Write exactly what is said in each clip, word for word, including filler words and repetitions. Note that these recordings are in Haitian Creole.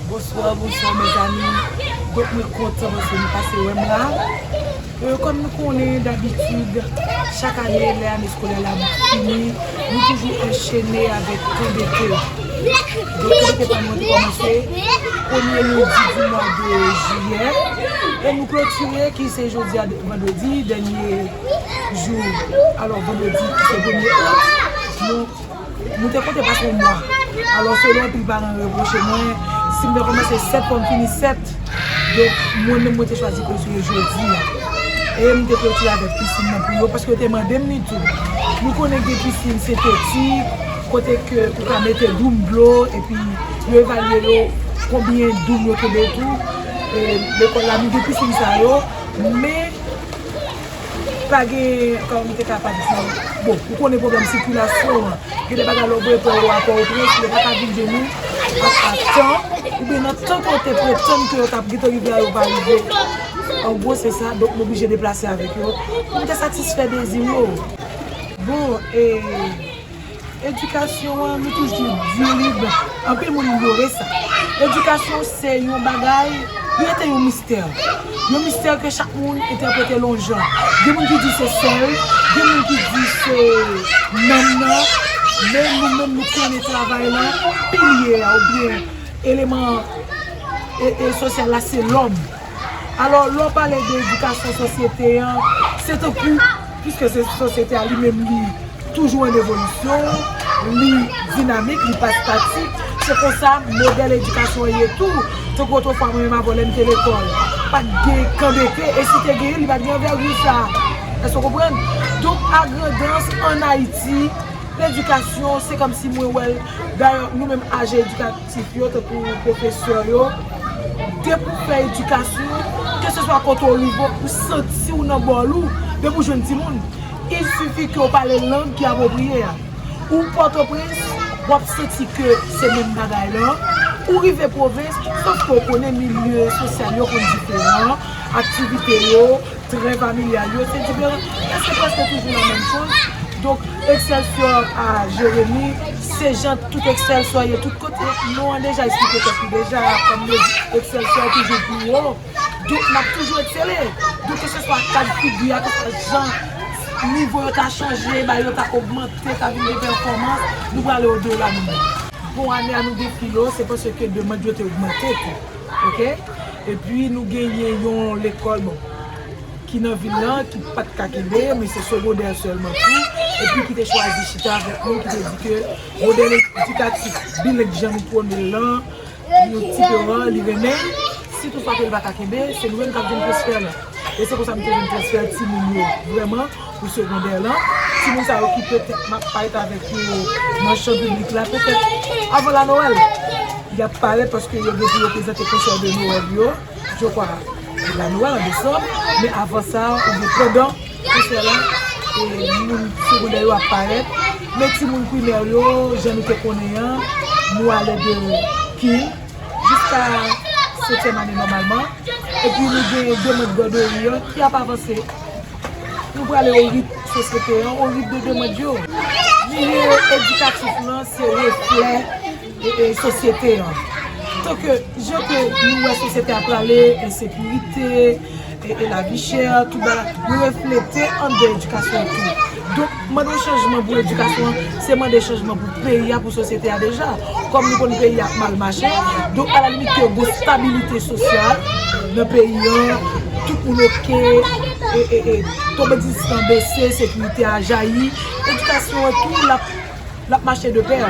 Bonswa, bonswa, mezanmi. Donk, mwen kontan paske nou pase wè m la. E, kòm nou konnen, dabitid, chak ane, lè ane eskolè la fini, nou toujou anchene avèk kan dete. Donk, kan dete pa nou an te kòmanse premye lendi di mwa de jiyè. E nou klotire, ki se jodi a, vandredi, dènye jou. Alò, vandredi, ki se premye out, nou Nou te konte pase yon mwa. Alò, selon anpil paran repwoche mwen, si m te kòmanse sèt, fò m fini sèt. Donk, mwen menm, mwen te chwazi klotire jodi a. E m te klotire avèk pisin nan pou yo, paske yo te mande m li tou. Nou konnen gen pisin sentetik, kote ke ou ka mete doum dlo, epi yo evalye yo konbyen doum yo kenbe tou. E lekòl la, nou gen pisin sa yo, men pa gen, kòman m te kapab di, bon, ou konnen pwoblèm sikilasyon an. Gen de bagay lè w voye pran yo a Pòtoprens, yo pa ka vin jwenn nou a, a tan, oubyen nan tan ke yo te pretann ke yo t ap gentan rive a, yo pa rive. An gwo, se sa, donk m oblije deplase avèk yo pou m te satisfè dezi yo. Bon, e, Edikasyon an, nou toujou di li, bon, anpil moun inyore sa. Edikasyon se yon bagay, li rete yon mistè. Yon mistè ke chak moun entèprete l yon jan. Gen moun ki di se sèl, gen moun ki di se nanm nan, men nou menm nou konnen travay lan, pilye a oubyen eleman e, e sosyal la se lòm. Alò, lè w pale de edikasyon sosyete an, se tankou, piske se sosyete a li menm li toujou an evolisyon, li dinamik, li pa statik, se konsa modèl edikasyon an ye tou. Tankou otrefwa, mwen menm avan lè m te lekòl, pa t gen kan dete, e si te genyen, li pa t gen anvègi sa. Èske w konprann? Donk, a grandans, ann Ayiti, ledikasyon, se kòmsi mwen wè l, dayè, nou menm ajan edikatif yo, tankou pwofesè yo, depi w fè edikasyon, keseswa kote w rive, ou santi w nan bòl ou, depi w jwenn timoun, il suffit ke w pale lang ki apwopriye a. Ou Pòtoprens, w ap santi ke se menm bagay lan. Ou rive pwovens, sòf ke w konnen milye sosyal yo konn diferan, aktivite yo, trè familyal yo, se diferan, men se prèske toujou la menm choz. Donk, Excelsior a Jeremi, se jan tout Excelsior ye tout kote. Non an deja eksplike tèt li deja, kòm yo di, Excelsior toujou pi wo. Donk, n ap toujou eksele. Donk, keseswa kad figi a, keseswa jan nivo yo ta chanje, bagay yo ta ogmante, ta vin gen pèfòmans, nou prale odela nou menm. Bon, ane a nou gen filo, se paske demann yo te ogmante tou. Oke? Epi nou genyen yon lekòl, bon, ki nan vil lan, ki pa t ka kenbe, men se segondè sèlman tou, epi ki te chwazi chita avèk nou, ki te di ke modèl edikatif bileng jan nou pwone l lan, yon ti peran, li renmen, si toutfwa ke l pa ka kenbe, se nou menm k ap jwenn transfè lan. E se konsa m te jwenn transfè timoun yo, vrèman, pou segondè lan. Timoun sa yo ki petèt m ap parèt avèk yo nan chan piblik la, petèt avan la Nwèl, y ap parèt paske yo gen pou yo prezante konsè de Nwèl yo, je crois, la Nwèl an desanm, men avan sa, oubyen pandan konsè la, e moun segondè yo ap parèt, men timoun primè yo, jan nou te konnen an, nou ale de kin jiska setyèm ane nòmalman. Epi nou gen demann gadori an ki ap avanse. Nou prale o rit sosyete an, o rit de demann yo. Milye edikatif lan se reflè e, e, sosyete an. Tanke jan ke nou wè sosyete a prale, ensekirite, e, e lavi chè, tout bagay, nou reflete anndan edikasyon an tou. Donk, mande yon chanjman pou edikasyon an, se mande chanjman pou peyi a, pou sosyete a deja. Kòm nou konn peyi a ap mal mache, donk alalimit ke gon stabilite sosyal nan peyi an, tout moun oke, e, e, e, to bandisizm lan bese, sekirite a jayi, edikasyon an tou, l ap, l ap mache de pè.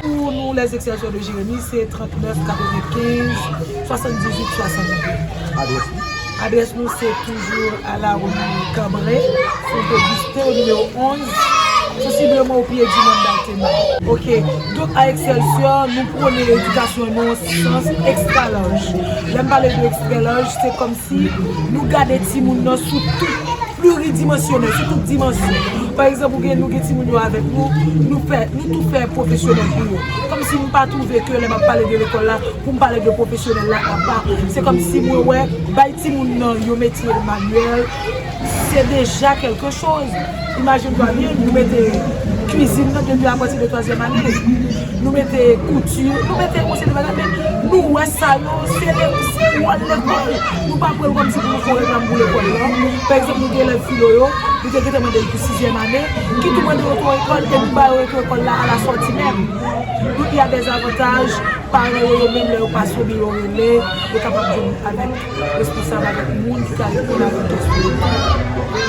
Pou nou, Les Excelsiors de Jérémie, se trannèf katrevenkenz swasanndizuit swasannde. Adrès nou? Adrès nou se toujou a la rue Cambrai, Saint-Augustin, o nimewo onz, sansibleman o pye di Mòn Baltimore. Oke, donk a Excelsior, nou pwone edikasyon nan yon sans ekstra laj. Lè m pale de ekstra laj, se kòmsi nou gade timoun nan sou tout pliridimansyonèl, sou tout dimansyon. Pa egzanp, ou gen, nou gen timoun yo avèk nou, nou fè, nou tou fè pwofesyonèl pou yo. Kòmsi m pa twouve ke lè m ap pale de lekòl la, pou m pale de pwofesyonèl la apa. Se kòmsi mwen wè, bay timoun nan yon metye manyèl, se deja kèlke choz. Imajine twa byen, nou mete kwizin nan depi apati de twazyèm ane. Nou mete kouti, nou mete yon seri de bagay, men nou wè Sa yo, se le- se wòl lekòl. Nou pa pran l kòmsi pou nou fè yon reklam pou lekòl la. Pa egzanp, nou gen elèv filo yo, nou te gentan mande yo pou sizyèm ane, ki tou mande yo oto-ekòl, e nou ba yo oto-ekòl la alasòti menm. Donk, y a des avantages, paran yo, yo menm, lè yo pase oubyen yo rele, yo kapab jwenn avèk responsab, avèk moun ki ka reponn avèk kesyon yo.